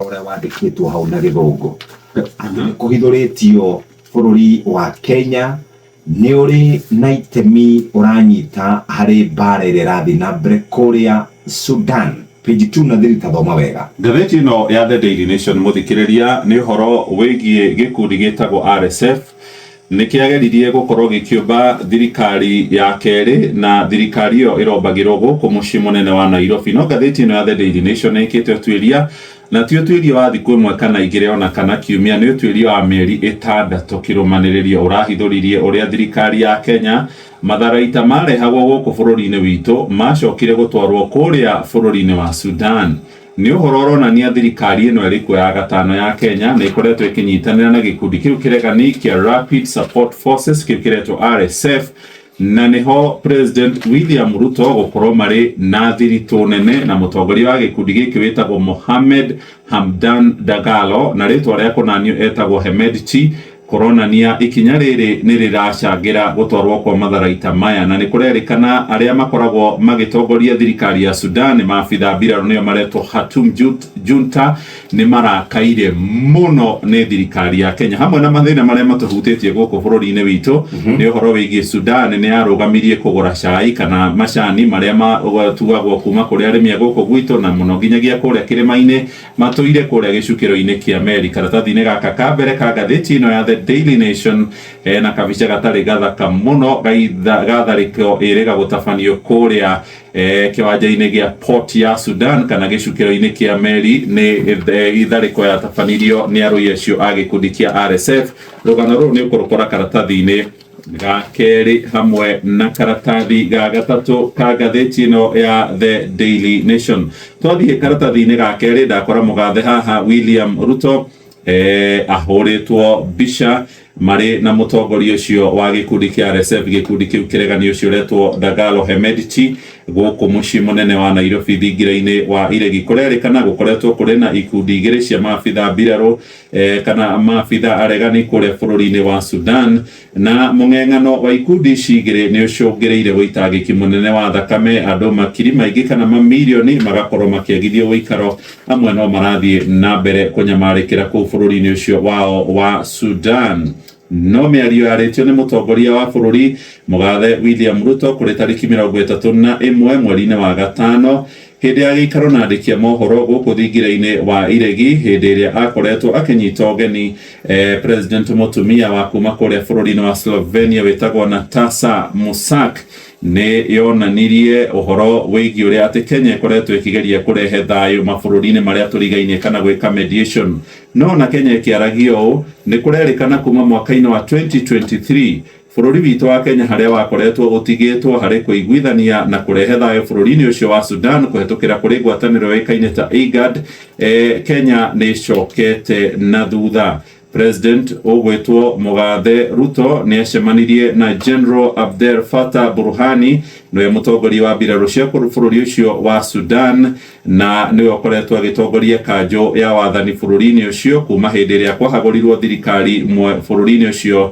Ũrĩa wandĩkĩtwo hau na Gĩthũngũ atĩ nĩ kũhithũrĩtio bũrũri wa Kenya nĩ ũrĩ na itemi ũranyita harĩ mbara ĩrĩa ĩrathiĩ na mbere kũrĩa Sudan. Page 2 na 3, tathoma wega. Ngathĩti ĩno ya The Daily Nation, mũthikĩrĩria, nĩ ũhoro wĩgiĩ gĩkundi gĩtagwo RSF nĩ kĩageririe gũkorwo gĩkĩũmba thirikari ya kerĩ, na thirikari ĩyo ĩrombagĩrwo gũkũ mũciĩ mũnene wa Nairobi. No ngathĩti ĩno ya The Daily Nation nĩ ĩkĩte ũtuĩria, na ti ũtuĩria wa thikũ ĩmwe kana igĩrĩ ona kana kiumia, nĩ ũtuĩria wa mĩeri 6 kĩrũmanĩrĩrio ũrahithũririe ũrĩa thirikari ya Kenya matharaita marehagwo gũkũ bũrũri-inĩ witũ macokire gũtwarwo kũrĩa bũrũri-inĩ wa Sudan. Nĩ ũhoro ũronania thirikari ĩno ĩrĩ kuo ya gatano ya Kenya nĩ ĩkoretwo ĩkĩnyitanĩra na gĩkundi kĩu kĩregani kĩa Rapid Support Forces, kĩu kĩretwo RSF, na nĩho President William Ruto gũkorwo marĩ na thiritũ nene na mũtongoria wa gĩkundi gĩkĩ wĩtagwo Mohamed Hamdan Dagalo, na rĩtwa rĩa kũnanio etagwo Hemedti, kũronania ikinya rĩrĩ nĩ rĩracangĩra gũtwarwo kwa matharaita maya. Na nĩ kũrerĩkana arĩa makoragwo magĩtongoria thirikari ya Sudan, maabitha mbirarũ nĩo maretwo Khartoum Junta, nĩ marakaire mũno nĩ thirikari ya Kenya hamwe na mathĩna marĩa matũhutĩtie gũkũ bũrũri-inĩ witũ. Nĩ ũhoro wĩgiĩ Sudan nĩ yarũgamirie kũgũra cai kana macani marĩa matuagwo kuma kũrĩ arĩmi a gũkũ gwitũ, na mũno nginyagia kũrĩa kĩrĩma-inĩ matũire kũrĩa gĩcukĩro-inĩ kĩa meri. Karatathi-inĩ gaka ka mbere ka ngathĩti ĩno ya The Daily Nation hena kabica gatarĩ gathaka mũno ga tharĩko ĩrĩga gũtabanio kũrĩa kĩwanja-inĩ gĩa Port ya Sudan kana gĩcukĩro-inĩ kĩa meri. Nĩ itharĩko yatabanirio nĩ arũi acio a gĩkundi kĩa RSF. Rũgano rũrũ nĩ ũkũrũkora karatathi-inĩ ga kerĩ hamwe na karatathi ga gatatũ ka ngathĩti ĩno ya The Daily Nation. Twathiĩ karatathi-inĩ ga kerĩ, ndakora mũgathe haha William Ruto ahũrĩtwo mbica marĩ na mũtongoria ũcio wa gĩkundi kĩa RSF, gĩkundi kĩu kĩregani, ũcio ũretwo Dagalo Hemedti, gũkũ mũciĩ mũnene wa Nairobi thingira-inĩ wa Iregi. Kũrerĩkana gũkoretwo kũrĩ na ikundi igĩrĩ cia maabitha mbirarũ kana maabitha aregani kũrĩa bũrũri-inĩ wa Sudan, na mũng'eng'ano wa ikundi ici igĩrĩ nĩ ũcũngĩrĩire ũitangĩki mũnene wa thakame, andũ makiri maingĩ kana mamirioni magakorwo makĩagithio ũikaro, amwe no marathiĩ na mbere kũnyamarĩkĩra kũu bũrũri-inĩ ũcio wao wa Sudan. No mĩario yarĩtio nĩ mũtongoria wa bũrũri mũgathe William Ruto kũrĩ tarĩki 31 mweri-inĩ wa gatano, hĩndĩ ya gĩikaro na andĩki a mohoro gũkũ thingira-inĩ wa Iregi, hĩndĩ ĩrĩa akoretwo akĩnyita ũgeni president mũtumia wa kuma kũrĩa bũrũri-inĩ wa Slovenia wĩtagwo Natasa Musak, nĩ yonanirie ũhoro wĩgiĩ ũrĩa atĩ Kenya ĩkoretwo ĩkĩgeria kũrehe thayũ mabũrũri-inĩ marĩa tũrigainie kana gwĩka mediation. No na Kenya ĩkĩaragia ũũ, nĩ kũrerĩkana kuma mwaka-inĩ wa 2023 bũrũri witũ wa Kenya harĩa wakoretwo ũtigĩtwo harĩ kũiguithania na kũrehe thayũ bũrũri-inĩ ũcio wa Sudan kũhetũkĩra kũrĩ ngwatanĩro yoĩkaine ta IGAD, Kenya nĩ ĩcokete na thutha. President ũgwĩtwo mũgathe Ruto nĩ acemanirie na General Abdel Fattah Burhani, nĩwe mũtongoria wa mbirarũ cia bũrũri ũcio wa Sudan, na nĩwe ũkoretwo agĩtongoria kanjũ ya wathani bũrũri-inĩ ũcio kuma hĩndĩ ĩrĩa kwahagũrirwo thirikari bũrũri-inĩ ũcio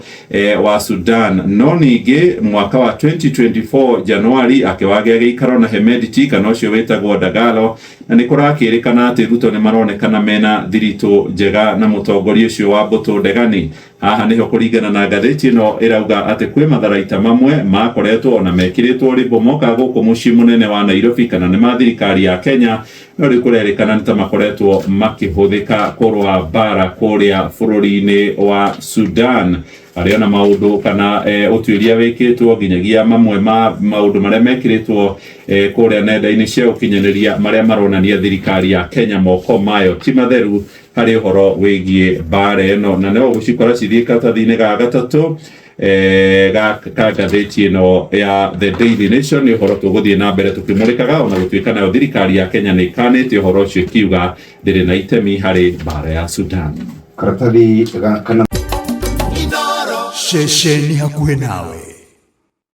wa Sudan. No ningĩ mwaka wa 2024 Januari akĩwagĩa gĩikaro na Hemedti, kana ũcio wĩtagwo Dagalo, na nĩ kũrakĩrĩkana atĩ Ruto nĩ maronekana mena thiritũ njega na mũtongoria ũcio wa mbũtũ ndegani. Haha nĩho kũringana na ngathĩti ĩno ĩrauga atĩ kwĩ matharaita mamwe makoretwo ona mekĩrĩtwo rĩmbo moka gũkũ mũciĩ mũnene wa Nairobi kana nĩ ma thirikari ya Kenya, no rĩu kũrerĩkana nĩ ta makoretwo makĩhũthĩka kũrũa mbara kũrĩa bũrũri-inĩ wa Sudan. Harĩ ona maũndũ kana ũtuĩria wĩkĩtwo nginyagia mamwe ma maũndũ marĩa mekĩrĩtwo kũrĩa nenda-inĩ cia ũkinyanĩria marĩa maronania thirikari ya Kenya moko mayo ti matheru harĩ ũhoro wĩgiĩ mbara ĩno, na no ũgũcikora cithiĩ karatathi-inĩ ga gatatũ ka ngathĩti ĩno ya The Daily Nation. Nĩ ũhoro tũgũthiĩ na mbere tũkĩmũrĩkaga, ona gũtuĩka nayo thirikari ya Kenya nĩ ĩkanĩte ũhoro ũcio ĩkiuga ndĩrĩ na itemi harĩ mbara ya Sudan. Karatathi ga kana. Ceceni hakuhĩ nawe.